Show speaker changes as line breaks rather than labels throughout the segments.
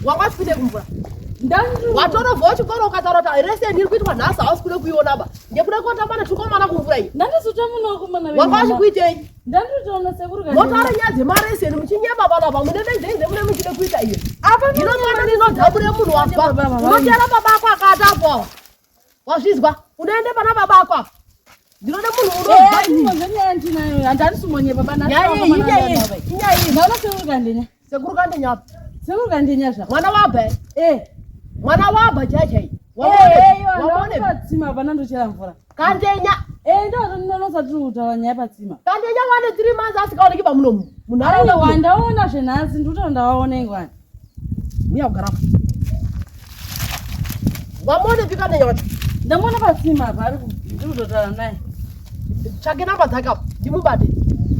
Wakasvike kumvura watorovhawo chikoro ukataura kuti rese ndiri kuitwa nhasi hausi kuda kuiona ba ndekuda kotamba netukomana kumvura iyi wanga wachikuitei motaura nyaya dzemareseni muchinyeba panapa mune benzenze mune muchida kuita iyo ino mwana ndinodhabure munhu wabva unoteera baba ako akatapo wazvizwa unoende pana baba ako apa ndinoda munhu unozivasekuru kandenya
sekuru kandenya zva
mwana wabva
eh
mwana wabva chai chai
watsima pana ndochera mvura
kandenya
eh ndononosa tiri kutaura nyaya patsima
kandenya wane 3 months asikaoneki pamunomu munharaunda
wandaona zvenhasi ndikutoona ndawaona ingwani
Uya kugara apa. Wamuone pika nenyota.
Ndamuona pasima apa ari ndiri kutotaura naye.
Tsvake namba dzake apa ndimubate.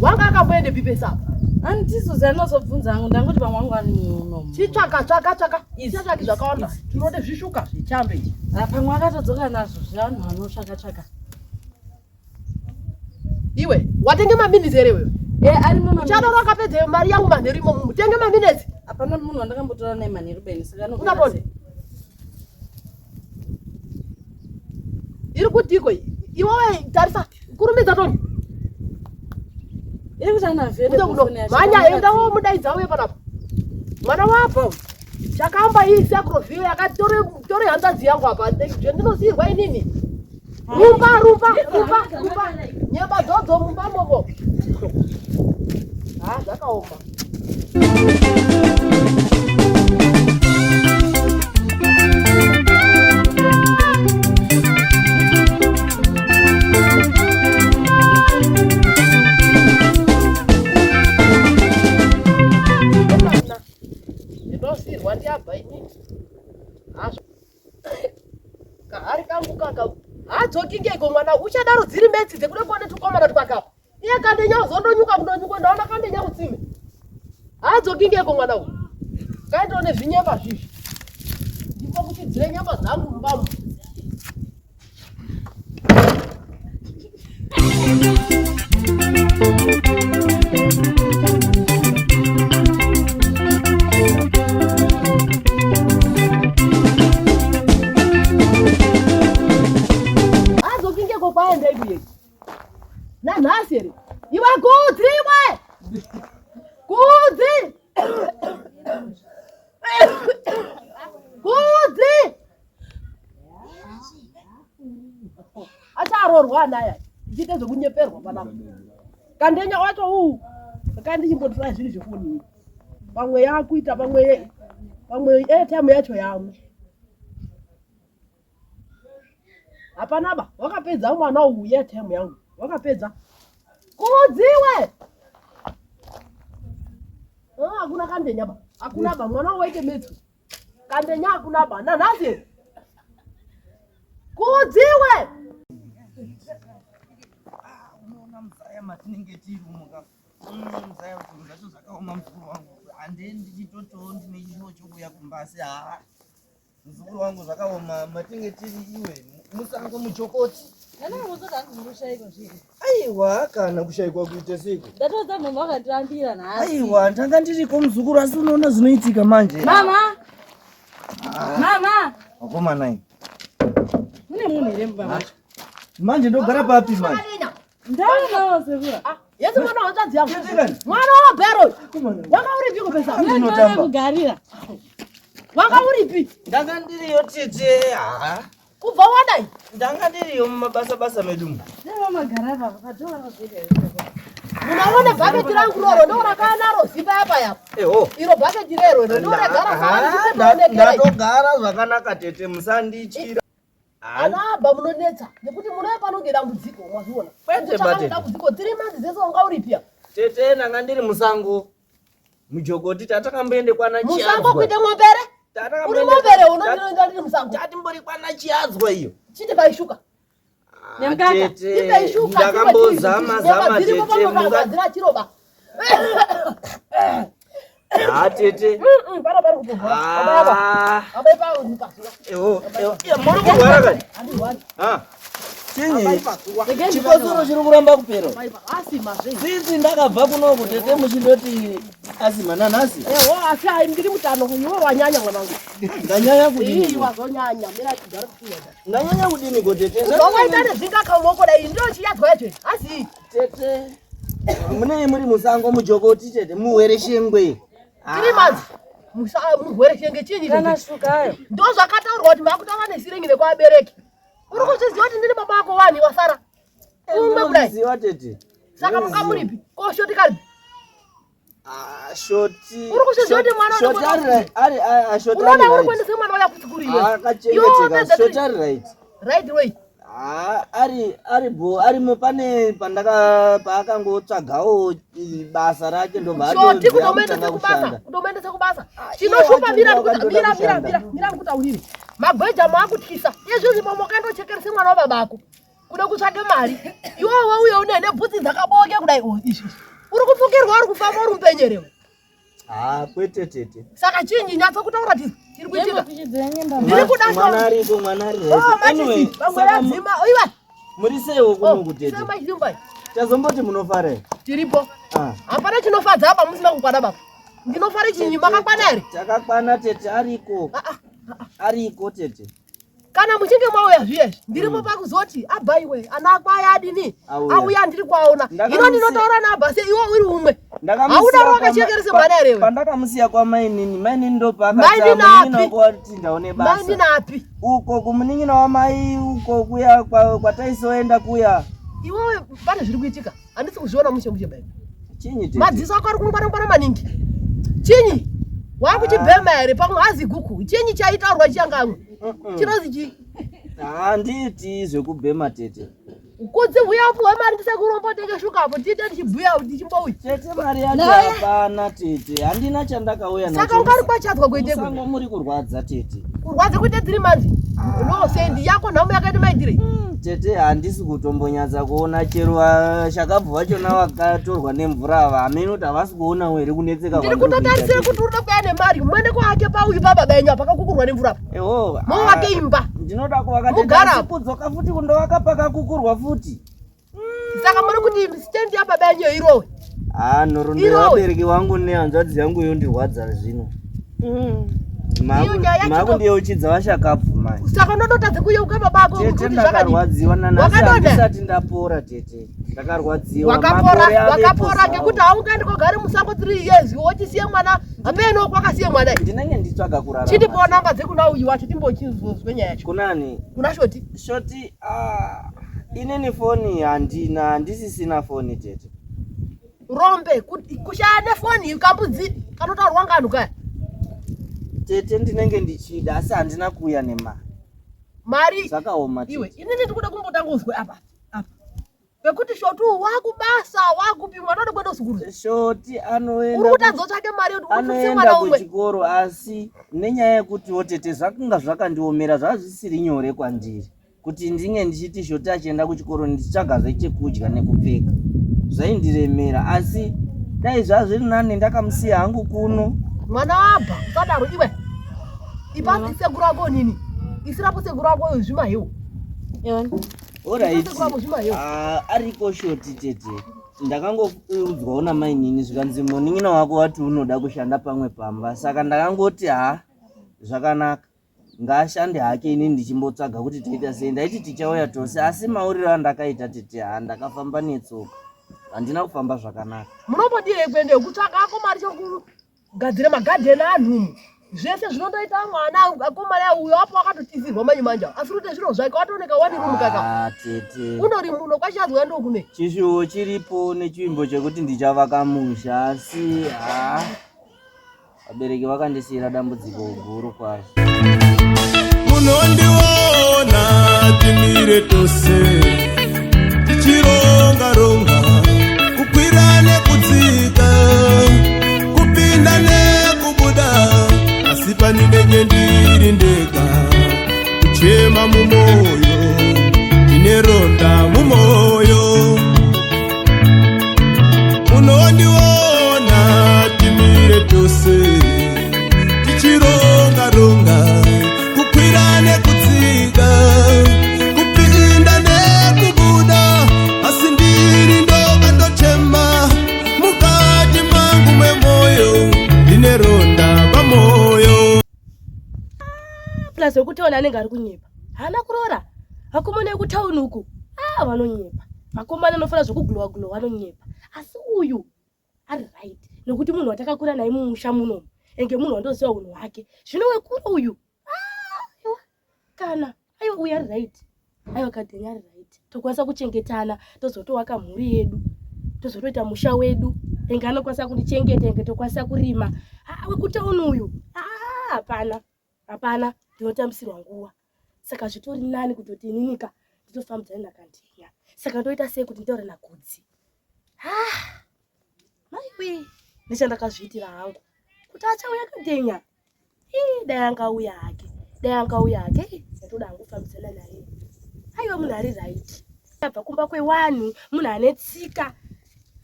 Wanga akamboende pipe sapa.
Andizozvi anozobvunza hangu ndangoti pamwe wangu ari muno.
Chitsvaka tsvaka tsvaka. Chitsvaki zvakawanda. Tinode zvishuka zvechambe ichi.
Ah, pamwe akatodzoka nazvo zvevanhu vanotsvaka tsvaka.
Iwe watenge maminitsi here iwewe?
Eh, arimo maminitsi.
Uchadaro akapedza mari yangu manheru imomo. Mutenge maminitsi.
Hapana munhu wandakambotora naye manheru beni saka
anokuita Unapona. sei? Iri kutiko iyi? Iwewe tarisa kurumidza toni.
Iri kuti ana vhele
Ude kuno. Mhanya enda womudaidza uye panapa. Mwana wabva uyu. Chakamba iyi sakrovhiyo yakatore tore hanzvadzi yangu apa. Ndinosiirwa inini. Rumba rumba rumba rumba. Nyemba dzodzo mumba momo. Ah zvakaoma. Ndinosiirwa ndiabva inini. Kahari kangu kaka haadzoki ngeko mwana uchadaro dziri metsi dzekuda kuona tukomana twakapa iye kandenya uzondonyuka kundonyuka ndaona kandenya kutsime haadzoki ngeko mwana uyu kaendione zvinyemba zvizvi ndiko kuti dzire nyama dzangu mumbamu Azokingeko kwaenda ibuye. Nanhasi here? Iwe kudzi iwe! Kudzi! Kudzi! Acharoorwa anaya ichiita zvekunyeperwa panapa. Kandenya wacho uu kandichimbotora zvinhu zvefoni iyi. Pamwe yakuita pamwe pamwe airtime yacho yamwe. Hapana ba wakapedza mwana uyu airtime yangu wakapedza. Kudziwe! Ah, hakuna kandenya ba hakuna ba mwana waite metsu. Kandenya hakuna ba nanhasi kudziwe
ah, unoona muzaya matinenge tiri umuka mm, muzaya zvinhu zvacho zvakaoma muzukuru wangu handei ndichitotowo ndine chishuwo chokuuya kumba asi haa muzukuru wangu zvakaoma matinge tiri iwe musango muchokoti aiwa kana kushaikwa kuite seiko
ndatoudza mama vakandirambira nhasi
aiwa ndanga ndiriko muzukuru asi unoona zvinoitika manje
mama ah. mama
vakomana imi
Mune munhu here mumba macho?
Manje ndogara papi manje?
Ndaonawo sekura.
Ah, yese mwana wanzvadzi yangu. Mwana wa Bero. Wanga uripi kupesa?
Ndinotamba.
Kugarira.
Wanga uripi?
Ndanga ndiriyo tete. Ah.
Kubva wadai?
Ndanga ndiriyo mumabasa basa medu.
Ndava magara apa padora rozvida.
Munaona bhaketi rangu roro ndo rakanaro zipa apa yapa.
Eho.
Iro bhaketi rero ndo ragara
saka. Ndatogara zvakanaka tete musandityira.
Ana abba munonetsa nekuti munouya pano ngedambudziko mwazviona.
Kwete
Kutsvaka dambudziko 3 months dzese wanga uripi apa?
Tete ndanga ndiri musango. Mujogoti tatakamboende kwana
Chiadzwa. Musango kuite mwombere? Uri mwombere unondinoenda ndiri musango.
Tatimbori kwana Chiadzwa iyo.
Chiti paishuka.
Ah,
Nyamukaka.
Tete
Ishuka.
ndakambozama zama
tete.
Mungadzira
chiroba.
Ah tete.
Pana pari kutorwara.
Ah.
Abai pa pazuva.
Eho, eho. Muri kurwara kani?
Andirwari.
Ah. Chinyi? Chikosoro chiri kuramba kupera.
Asima zve.
Sinzi ndakabva kunoku tete muchindoti asima nanhasi.
Eho, asi ai ndiri mutano iwe wanyanya mwanangu.
Ndanyanya kudini?
Ii wazonyanya, mira tigare kufuya.
Ndanyanya kudini ko tete?
Waita nezinga kaumoko dai ndio chiyadzwa yacho. Asi
tete munenge muri musango mujokoti tete muwere shengwe.
Tiri manzi. Muwere shenge chinyi?
Kana shukayo.
Ndo zvakataurwa kuti makutava nesiringi nekuabereki. Uri kuzviziva kuti ndiri baba wako wani wasara. Umwe kudai.
Ziva tete.
Saka muka muripi? Ko shoti karipi?
Ah, shoti.
Uri kuzviziva kuti mwana
shoti ari ari ari shoti ari.
Unoda uri kuendesa mwana wako kuchikuru iwe.
Akachengeteka shoti ari right.
Right way.
Ah, ari ari bo arimo pane pandaka paakangotsvagawo basa rake ndobva
shoti kutomuendesa kubasa kutomuendesa kubasa chinoshupa mira mira mira mira mira ndikutaurire magweja maakutyisa izvozvi momokandochekerese mwana wababako kuda kutsvage mari iwewe uye une nebhutsi dzakaboke kudai izvi uri kupfukirwa uri kufamba uri mupenyerewe
Ah, kwete tete.
Saka chinyi nyatso kutaura tiri chiri kuitika. Ndiri kuda
mwana ariko mwana ari
right. Oh, anyway, vamwe vadzima. Iwe.
Muri seiwo kuno kutete.
Sema chimba.
Tazomboti munofara here?
Tiripo.
Ah.
Hapana chinofadza apa musina kukwana baba. Ndinofara chinyi makakwana here?
Takakwana tete ariko.
Ah, ah,
Ariko tete.
Kana muchinge mauya zviye ndirimo pakuzoti abba iwe ana ako aya adini auya ndiri kuaona ino ndinotaura naabba se iwe uri umwe haudaro wakachekerese mwana here iwe
Pandakamusiya kwamainini mainini
Mainini api?
ndopaakati ndaone basa
mainini api
uko kumunin'ina wamai uko kuya kwataisoenda kuya
iwewe pane zviri kuitika handisi kuzviona mushe mushe bai
chinyi tete
madziso ako ari kungwara-ngwara maningi chinyi wakuchibhema here pamwe hazi guku chinyi chaitaurwa chiyangamwe chinozi chii
Handiti zvekubhema tete
Kudzi huya upiwe mari ndisekurombo tenge shuka apo tiite ndichibhuya ndichimbouya
tete mari yacho hapana tete handina chandakauya nacho
Saka ungari kwachadzwa kuite
musango muri kurwadza tete
kurwadza kuite dziri manzi no sendi yako nhamo yakaita maitire
Tete handisi kutombonyatsa kuona chero vashakabvu vachona vakatorwa nemvura ava hameno kuti havasi kuonawo here kunetseka
Ndiri kutotarisira kuti uri kuda kuya nemari muende kuake pauyu pababa enyu apa pakakukurwa nemvura apa
Eho
Muvake imba
Ndinoda kuvaka tete
Mugara
asi kudzoka futi kundovaka pakakukurwa futi
Saka muri kuti stand yababa enyu irowe
Ah nhoroondo
Irowe.
yevabereki vangu nehanzvadzi yangu yondirwadza zvino
Iyo nyaya yacho
Makundiyeuchidza vashakabvu manje
Saka unodotadza kuyeuka baba ako
Tete
kuti zvakadii
ndakarwadziwa nanhasi
Wakadonha?
handisati ndapora tete ndakarwadziwa
Wakapora
makore avepo
wakapora
zvawo.
ngekuti haungaendi kogare musango 3 years wochisiye mwana hameno kwakasiye mwana
Ndinenge ndichitsvaga kurarama
Chindipawo namba dzekuna uyu wacho timbochinzwe nyaya yacho
Kunani?
Kuna Shoti
Shoti ah inini foni handina handisisina foni tete
Rombe kushaya nefoni kambudzi kanotaurwa nganhu kaya
Tete ndinenge ndichida asi handina kuuya nemari
Mari
Zvakaoma tete
Iwe inini ndikuda kumbotanga uzwe apa apa Pekuti Shoti uyu wakubasa wakupi mwana unoda kuenda kusukuru
Shoti anoenda
Uri kutadza kutsvake mari yekuti ufundise
anoenda
mwana umwe
kuchikoro asi nenyaya yekutiwo tete zvakanga zvakandiomera zvazvisiri nyore kwandiri kuti ndinge ndichiti Shoti achienda kuchikoro ndichitsvagazve chekudya nekupfeka zvaindiremera asi dai zvazviri nani ndakamusiya hangu kuno
Mwana wabva usadaro iwe ipa sekuru ako nini isirapo sekuru ako zvimahewu
Alright. Ah, ariko Shoti tete ndakangoudzwawo namainini zvikanzi munin'ina wako wati unoda kushanda pamwe pamba saka ndakangoti ha zvakanaka Ngaashande hake ini ndichimbotsvaga kuti toita sei. Ndaiti tichauya tose asi mauriro andakaita tete ha ndakafamba netsoka. Handina kufamba zvakanaka.
Munombodirei kuendeyo kutsvaga ako mari chokugadzira magadheni anhu umu zvese zvinondoita mwana akomana uyo apo akatotizirwa manje manje asi kuti zviro zvake watooneka wani room kaka
Ah, tete.
undori muno kwachazwa ndokune
Chishuwo chiripo nechivimbo chekuti ndichavaka musha asi ha vabereki vakandisiira dambudziko guru kwazvo.
Munondiona timire tose tichironga ronga kukwira nekudzika kupinda nekubuda asi pandinenge ndiri ndega kuchema mumoyo ndine ronda mumoyo Munondiona timire tose tichironga ronga kukwira nekutsika kupinda nekubuda asi ndiri ndoga ndochema mukati mangu memoyo ndine ronda pamoyo.
Plus wekutauni anenge ari kunyepa haana kuroora vakomana vekutauni uku ah vanonyepa vakomana anofanira zvekuglowa glowa vanonyepa asi uyu ari right nekuti munhu watakakura naye mumusha munomu enge munhu wandoziva unhu hwake zvino wekura uyu ah, aiwa kana aiwa uyu ari right aiwa kadheni ari right tokwanisa kuchengetana tozotowaka mhuri yedu tozotoita musha wedu enge anokwanisa kundichengeta enge tokwanisa kurima ah, wekutauni uyu ah, hapana hapana ndinotambisirwa nguva saka zvitori nani kutoti ininika nditofambidzana nakandinya saka ndoita sei kuti nditaure nagudzi ah, maiwi nechandakazviitira hangu kuti achauya kadhenya ii dai angauya hake dai angauya hake ndatoda hangu kufambidzana naye aiwa munhu ari right abva kumba kwewanhu munhu ane tsika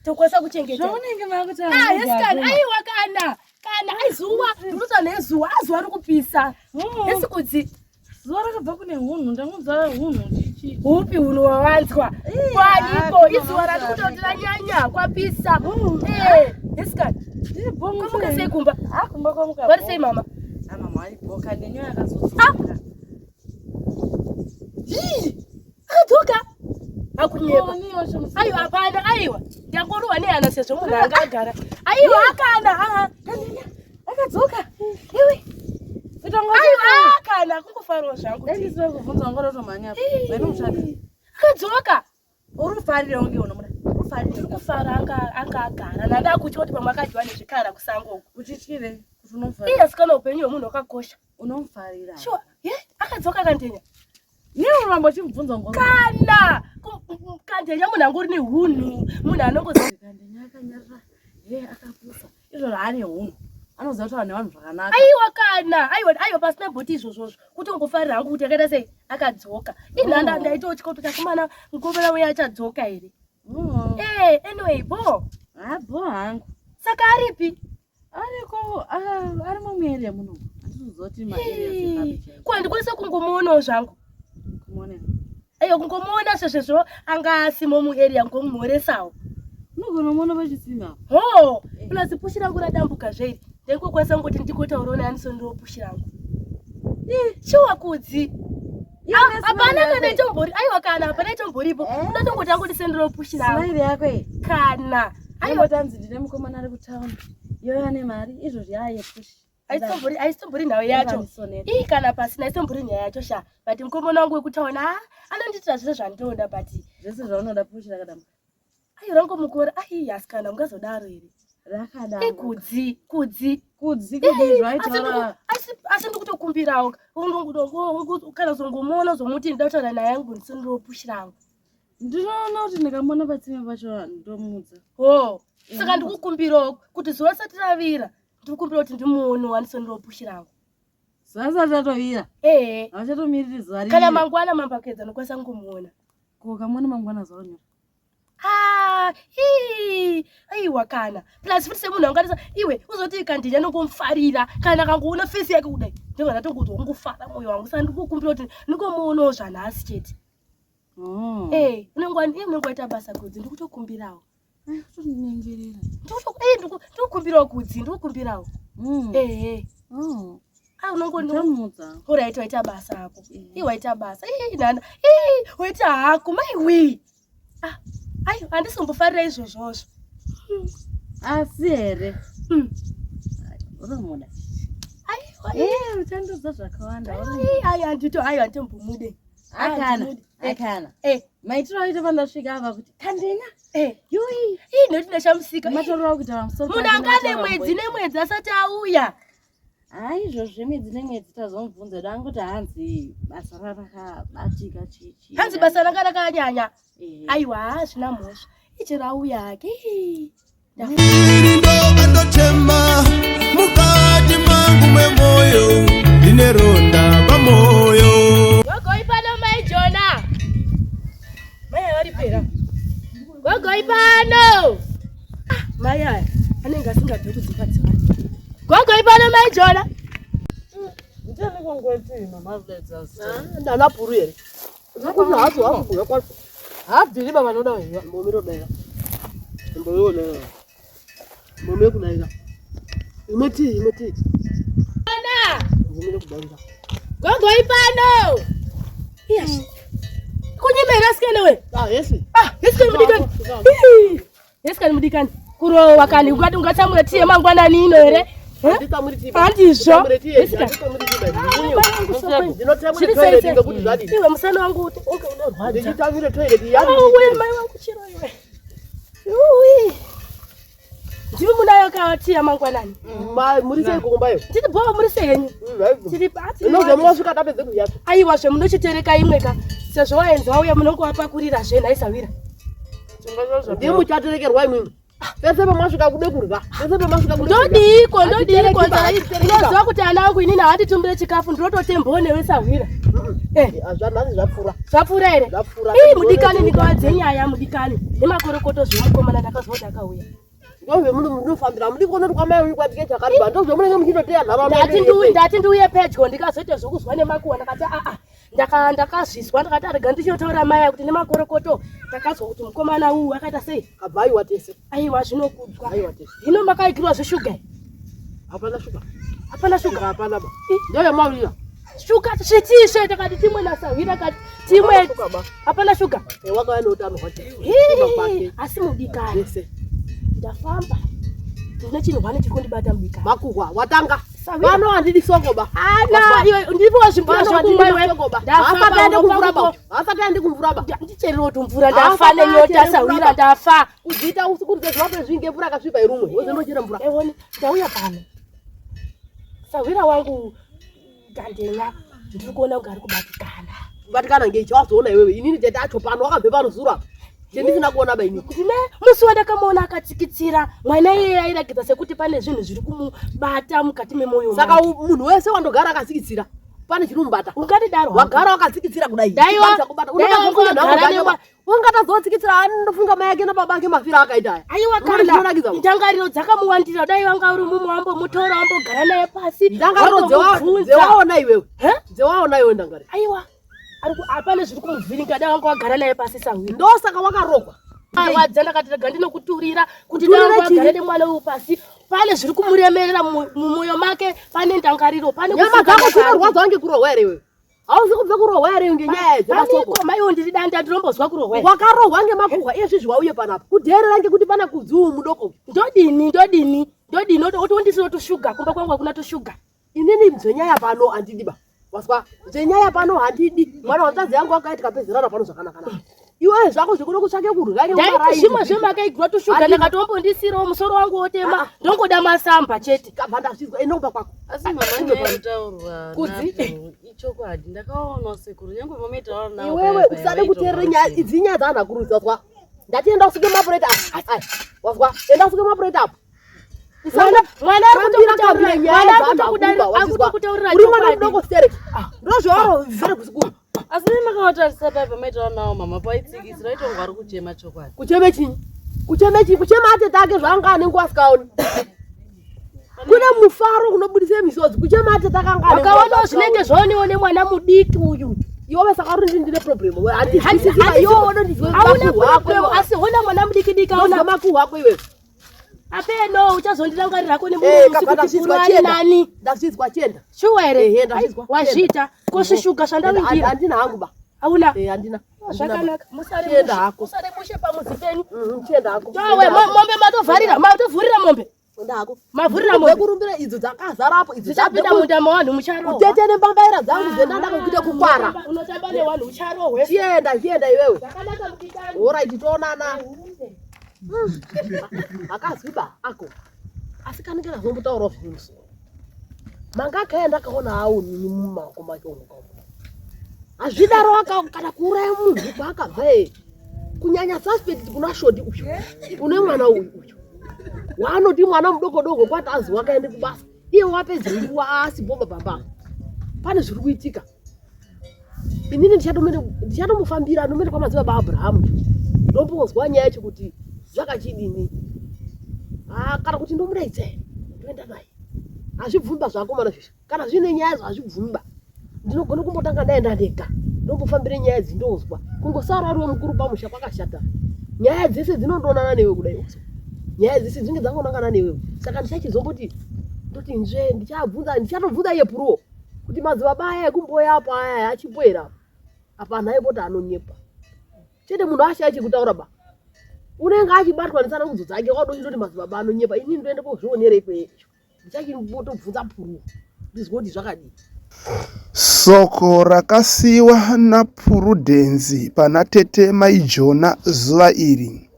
tokwanisa kuchengeta Zvamunenge makutaura
Ah, yes, kana aiwa kana kana aizuva ndinotaura nezuva azuva riri kupisa esi kudzi
Zuva rakabva kune hunhu ndangonzwa hunhu chichi.
Hupi hunhu wawanzwa kwaniko izuva rati kutoti ranyanya kwapisa Eh, yes kana
Ndiri bho
kwamuka sei kumba
Ah kumba kwamuka.
vari sei mama
Ah mama ari bho kande nyaya yakazodzoka.
Hii, akadzoka akunyepa aiwa hapana aiwa ndangorohwa nehana sezvo munhu anga agara aiwa akana aa
Akadzoka.
Iwe. Aiwa akana kungofarawo zvangu.
Dai ndisina kubvunza wanga unotomhanya. Vainomutsvaga.
Akadzoka.
Uri kufarira unge unomuda. Uri kufarira.
Ndiri kufara anga anga agara. Ndanda kutya kuti pamwe akadyiwa nezvikara kusango uko.
Uchityire kuti unomufarira.
Iye asikana upenyu hwemunhu hwakakosha.
Unomufarira.
Sure. Ye, akadzoka kandenya.
Newe unoramba uchimubvunza ngoro.
Kana kandenya munhu angori nehunhu, munhu anongozi
Kandenya akanyarara. Ye akapusa. Izvo ane hunhu. Anoziva kutaura nevanhu zvakanaka.
Aiwa kana, aiwa aiwa pasina bhoti izvozvozvo. Kuti ungofarira hangu kuti akaita sei akadzoka. Inhanda oh. ndaitotya kuti akomana mukomana uya achadzoka here.
Oh.
Eh, anyway, bo.
Ah, bo hangu.
Saka aripi?
Ariko, ah, ari muarea muno. Hatizoti maarea sepapi chaiko.
Ko handikwanisa kungomuonawo zvangu.
Kumuona.
Aiwa kungomuona sezvezvo anga asimo muarea ngomumhoresawo.
Unogona kumuona pachitsime apo.
Hoo, plus pushi rangu radambuka zveiri. Ndaingokwanisa kungoti ndikotaurawo naye andisondiwo pushi rangu. Shuwa kudzi. Ah, hapana kana itombori aiwa kana hapana itomboripo
Eh?
unotongoti angondisenderawo pushi rangu.
Smile yako iyi.
Kana. Aiwa
Aiwa tanzi ndine mukomana ari kutown. Iyoyo ane mari izvozvi yaaye push.
aisitombori aisitombori nhau yacho. Ii kana pasina aisitombori nyaya yacho sha. But mukomana wangu wekutaona ah anondiitira zvese zvandinoda but
Zvese zvaunoda push rakadambuka.
Ai rangomukora ai asikana mungazodaro here?
Rakadambuka.
Kudzi, kudzi.
Kudzi kudzi zvaitaura.
Asi asi ndikutokumbirawo kana uzongomuona uzomuti ndida kutaura naye angu ndisindiro push rangu.
Ndinoona kuti ndikamuona patsime pacho ndomuudza.
Ho. Saka ndikukumbirawo kuti zuva risati ravira ndikukumbira kuti ndimuone wandisondiro push rangu.
Zuva risati ratovira.
Eh.
Havachatomiriri zuva rivire.
Kana mangwana mambakwedza ndokwanisa kungomuona.
Ko ukamuona mangwana zuva ronyora.
Ah, ii, aiwa kana plus futi semunhu angarisa iwe uzoti kandini anongomufarira kana akangoona fesi yake kudai ndobva ndatongonzwa kungofara mwoyo wangu saka ndikukumbira kuti ndingomuonawo zvanhasi chete
Oh.
Eh, unenge unenge waita basa kudzi ndikutokumbirawo
Eh, kutondinyengerera.
Ndikukumbirawo kudzi ndikukumbirawo
Mm.
ehe
Oh. Ah, unongoni
Ndamudza.
Alright, waita basa hako. Ii waita basa. Ii nana. Ii waita hako maiwi. Ah, ai handisombofarira izvozvozvo.
Asi here? Unomuda.
Aiwa.
Eh, uchandiudza zvakawanda.
Ai ai handito ai handitombomude.
Akana. Akana.
Eh,
Maitiro aita pandasvika apa kuti kandina.
eh.
Yui.
Ii ndoti ndashamisika.
Matorero akuita pamusoro.
Munhu anga ane mwedzi nemwedzi asati auya.
Hayi izvozvo zvemwedzi nemwedzi tazomubvunza kuti angoti hanzi basa rarakabatika chichi.
Hanzi basa ranga rakanyanya.
Eh.
Aiwa hazvina mhosva. Ichero auya hake. Ii.
Ini ndoga ndochema mukati mangu memoyo ndine ronda pamoyo.
Gogoi pano mai Jona. Mai aya varipera. Gogoi pano. Ah, mai aya anenge asingabve kudzimba dzevanhu. Gogoi pano mai Jona.
Ndana puru here? Kuti hadzo hakubuya kwacho.
Habviri baba noda wewe.
Mbomiro daira. Mbomiro daira. Mbomiro kudaira. Imwe tii, imwe tii.
Jona.
Mbomiro kudaira.
Gogoi pano. Yes. Kunyemera asikana we.
Ah, yes.
Ah, yes kani mudikani. Ii, Yes kani mudikani. Kurowa kani ungati ungatsamura tiye mangwanani ino here? Eh?
Handitsamuri tii.
Handizvo.
Handitsamuri tii.
Yes, kani.
Handitsamuri tii.
Ah, mai wangu sokwe.
Ndinotsamura
Zviri
toilet
sei sei?
ngekuti zvadini?
Iwe musana wangu unge unorwadza.
Ndichitsamira toilet yani.
Uwe mai wangu chiro iwe. Uwi. Ndimi munayo katiya mangwanani.
Muri sei kukumbayo?
Tiri bho muri sei henyu? Tiri pati.
Inozomwasvika tapedze kudya.
Aiwa zve munochitereka imwe ka. Sezvo waenzi wauya munongovapakurira zve nhai sawira.
Ndimi muchaterekerwa imwimwi. Pese pamasvika kude kurya. Pese pamasvika kude kurya.
Ndodiiko ndodiiko
Hatitereki ba, hatitereki ba.
unoziva kuti ana angu inini handitumbire chikafu ndinototembawo newe sahwira. Eh,
Zvanhasi zvapfuura.
zvapfuura here?
Zvapfuura.
Ii mudikani ndikawadze nyaya mudikani. Nemakorokoto zvemukomana ndakazwa kuti akauya.
Ndozvemunofambira hamudi kuona kuti kwamai wenyu kwatike chakariba ndozvemunenge muchinoteya nharaunda
Ndati
yedu
ndiuye
yese.
ndati ndiuye pedyo ndikazoita zvokuzwa nemakuhwa ndakati aa ndaka ndakazvizwa ndakati arega ndichinotaura mai aya kuti nemakorokoto ndakazwa kuti mukomana uyu akaita sei
Kabva aiwa tese.
aiwa zvinokudzwa
Aiwa tese.
hino makaigirwa zveshuga here?
Hapana shuga.
hapana shuga
Hapana ba. Ndoyamaurira.
shuga zvitishe takati timwe nasahwira kati timwe
Hapana shuga ba.
hapana shuga
Wakauya neutano hwake.
Hii, asi mudikani
Tese.
ndafamba ndine chinhu hwani chiri kundibata mudikani
Makuhwa watanga.
Sahwira.
Pano handidi soko ba.
ana iwe ndipo zvimbura
Pano
zvekumwa
handidi
iwe
soko ba.
Ndafamba,
Haasati aende kumvura ba.
unofa
Haasati aende kumvura ba.
ndicherero kuti mvura ndafa
Haasati
nenyota
achere
sahwira
mvura ba.
ndafa
Kudziita usiku zuva zvinge mvura akasvipa irumwe. Wozondochera mvura.
Ewoni, ndauya pano. Sahwira wangu Gandenya, ndiri kuona kunge ari kubatikana.
Kubatikana ngei chawazoona iwewe. Inini tete acho pano wakabve pano zuro apa. Chendisina kuona ba inini.
Ndine musi wandakamuona akatsikitsira mwana iyeye airatidza sekuti pane zvinhu zviri kumubata mukati memwoyo
Saka
make.
munhu wese wandogara akatsikitsira pane chinomubata.
ungatidaro hako.
Wagara wakatsikitsira kudai.
Daiwa-
Chikwanisa kubata.
daiwa
Unotofunga nhamo
wagara
dzake
newa-
ba. Ungatazotsikitsira anofunga mai ake nababa ake mafiro akaita aya.
Aiwa
Unoona
kana
zvinonakidza ba.
ndangariro dzakamuwandira dai wanga uri mumwe wambomutora wambogara naye pasi
Ndangariro
wambomubvunza.
dzewaona iwewe.
He?
Dzewaona iwe ndangariro.
Aiwa pane zviri kumuvhiringa dai wanga wagara naye pasi sahwira.
Ndosaka wakarogwa.
Arwadza ndakati rega ndinokuturira kuti
Kuturira
dai wagara
chii?
nemwana uyu pasi pane zviri kumuremerera mumwoyo make pane ndangariro pane
Nyama
kufunga
dzako
kwake.
dzinorwadza ngekurohwa here iwewe. Hausi kubve kurohwa here ngenyaya dzemasoko.
Paniko maiwo ndiri danda ndinombozwa kurohwa here.
Wakarohwa ngemakuhwa iye wauye panapa. Kudheerera ngekuti pana kudziwu mudoko.
ndodini ndodini ndodini oti undisiro tushuga kumba kwangu hakuna tushuga
Inini zvenyaya pano handidi ba. Waswa zvenyaya pano handidi. Mwana wanzadzi yangu akaita kapedzerana pano zvakanaka. Iwe zvako zvekuda kutsvake kurya
ndaiti zvimwe zvemakaigirwa tushuga
Handidi.
ndakatombondisirawo musoro wangu wotema
Ah.
ndongoda masamba chete
Kabva ndazvizwa inoba kwako.
Asi mama nyaya yekutaurwa
Kudzi.
napo ichokwadi ndakaona sekuru nyangwe mamaitaura navo
Iwewe
paya paya
usade
vaitaura
kuteerera nyaya
kuti-
idzi nyaya dzaanakurudzwa waswa. Ndati enda usuke mapureta apa. Ai, Waswa enda usuke mapureta apa.
Mwana mwana ari
Kambira
kutokutaurira-
kambira nyaya
mwana ari
dzaanhu
kutokudari-
akuba,
ari
wazvizwa.
kutokutaurira
Uri mwana
chokwadi.
mudoko stereki. Ndozvaoro vhere kusikuru.
Asi nei makavatarisa paya pamaitaura navo mama paitsikitsira vaitongwa ari kuchema chokwadi.
Kucheme chinyi? Kucheme chinyi? Kuchema atete ake zvaanga ane nguva asikaoni. Kune mufaro kunobudise misodzi. Kuchema atete akanga ane nguva
Wakaona zvinenge zvaonewo nemwana mudiki uyu
Iwe saka uri ndine problem. We
Handi-
handizwisisi
handi-
iwe unondizwe
hauna
makuhwa ako
problem
iwe.
asi hona mwana mudiki diki
Ndozwa
aona
makuhwa ako iwewe.
Apeno uchazondirangarira hako nemusi kuti puro ari nani.
Ndazvizwa chienda.
Shuwa here?
Ehe ndazvizwa.
Wazviita. Ko svishuga zvandavingira.
Handina hangu ba.
Hauna?
Eh handina.
Zvakanaka. Musare
Chienda hako.
Musare mushe pamuzi penyu.
Chienda hako.
Towe mombe matovharira, matovhurira mombe.
Chienda hako.
Mavhurira mombe.
Kurumbira idzo dzakazara apo idzo
dzichapinda munda mawanhu mucharohwa.
Kutete nembambaira dzangu dzendanda kuita kukwara.
Unotamba newanhu ucharohwe.
Chienda chienda iwewe.
Zvakanaka mudikani.
Alright toonana. Akazwi ba ako. Asi kanenge kazombotaurawo zvine musoro. Manga akaenda akaona aonini mumaoko make umu. Hazvidaro kana kuuraya munhu kwaakabva e. Kunyanya suspect kuna Shoti uyu. Une mwana uyu uyu. Waanoti mwana mudoko doko kwati azi wakaende kubasa. Iye wapedza nguva asipo baba. Pane zviri kuitika. Inini ndichatomufambira ndomene kwamadzibaba Abrahamu. Ndombozwa nyaya yacho kuti zvakachidini. Ah, kana kuti ndomudaidza here? Ndoenda naye. Hazvibvumba zvakomana zvezvi. Kana zvine nyaya hazvibvumba. Ndinogona kumbotanga ndaenda ndega. Ndombofambira nyaya idzi ndozwa. Kungosara ariwe mukuru pamusha kwakashata. Nyaya dzese dzinondoonana newe kudai also. Nyaya dzese dzinenge dzangonangana newe. Saka ndichachizomboti ndoti nzve ndichabvunza ndichatobvunza iye Puruwo kuti madzibaba aya ekumboya apo aya achipo here apa. Apa anhu aipota anonyepa. Chete munhu ashaya chekutaura ba. Unenge achibatwa netsanangudzo dzake wadochitoti madzibaba anonyepa. Inini ndoenda kozvionera ikweyo. Ndichachitobvunza Puruwo ndizwe kuti zvakadii.
Soko rakasiiwa naPurudhenzi pana tete mai Jona zuva iri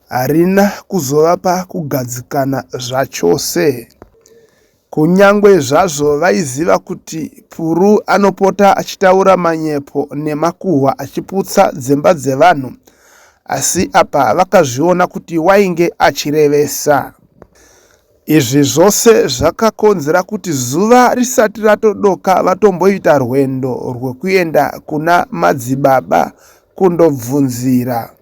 harina kuzovapa kugadzikana zvachose. Kunyangwe zvazvo vaiziva kuti Puru anopota achitaura manyepo nemakuhwa achiputsa dzimba dzevanhu, asi apa vakazviona kuti wainge achirevesa. Izvi zvose zvakakonzera kuti zuva risati ratodoka vatomboita rwendo rwekuenda kuna madzibaba kundobvunzira.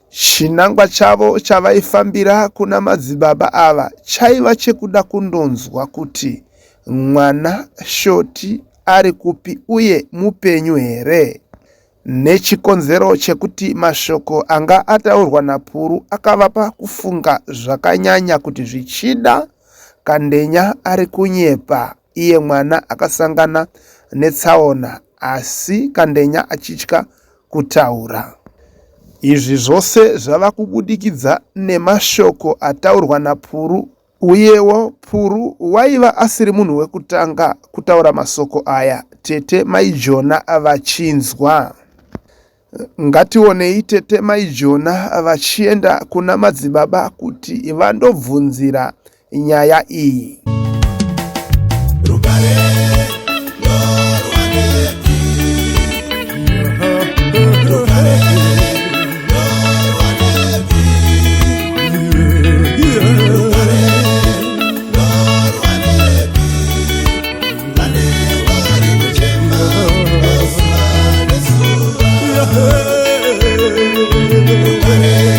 Chinangwa chavo chavaifambira kuna madzibaba ava chaiva chekuda kundonzwa kuti mwana Shoti ari kupi uye mupenyu here. Nechikonzero chekuti mashoko anga ataurwa naPuru akavapa kufunga zvakanyanya kuti zvichida Kandenya ari kunyepa iye mwana akasangana netsaona asi Kandenya achitya kutaura. Izvi zvose zvava kubudikidza nemashoko ataurwa naPuru Uyewo Puru waiva asiri munhu wekutanga kutaura masoko aya tete mai Jona vachinzwa. Ngationei tete mai Jona vachienda kuna madzibaba kuti vandobvunzira nyaya iyi.
Rugare ndorwanepi? Rugare ndorwanepi? Rugare ndorwanepi? Vane vari kuchema zuva nezuva. Rugare ndorwanepi?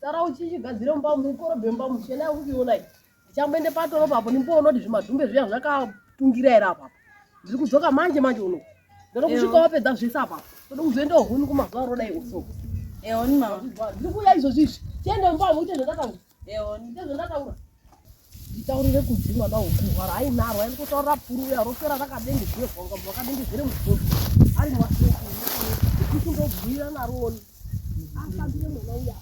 Sara uchichigadzira mumba mukorobhe mumba muchena yakukuiona iyi. Ndichamboende patoro papo ndimboona kuti zvimadhumbe zviya zvakatungira here apapo. Ndiri kudzoka manje manje uno. Ndoda kusvika wapedza zvese apapo. Ndoda kuzoenda huni kumazuva arodai uso.
Ehoni mama.
Ndiri kuuya izvozvi izvi. Chiende mumba uite zvandataura.
Ehoni.
Ite zvandataura. Nditaurire kudzi mwana woguhwa raainaro airi kutaurira pfuru uya roswera rakadengezerwa kunga munhu akadengezere mugodo ari masoko ekuti ndobhuira naroni afambire mwana uya.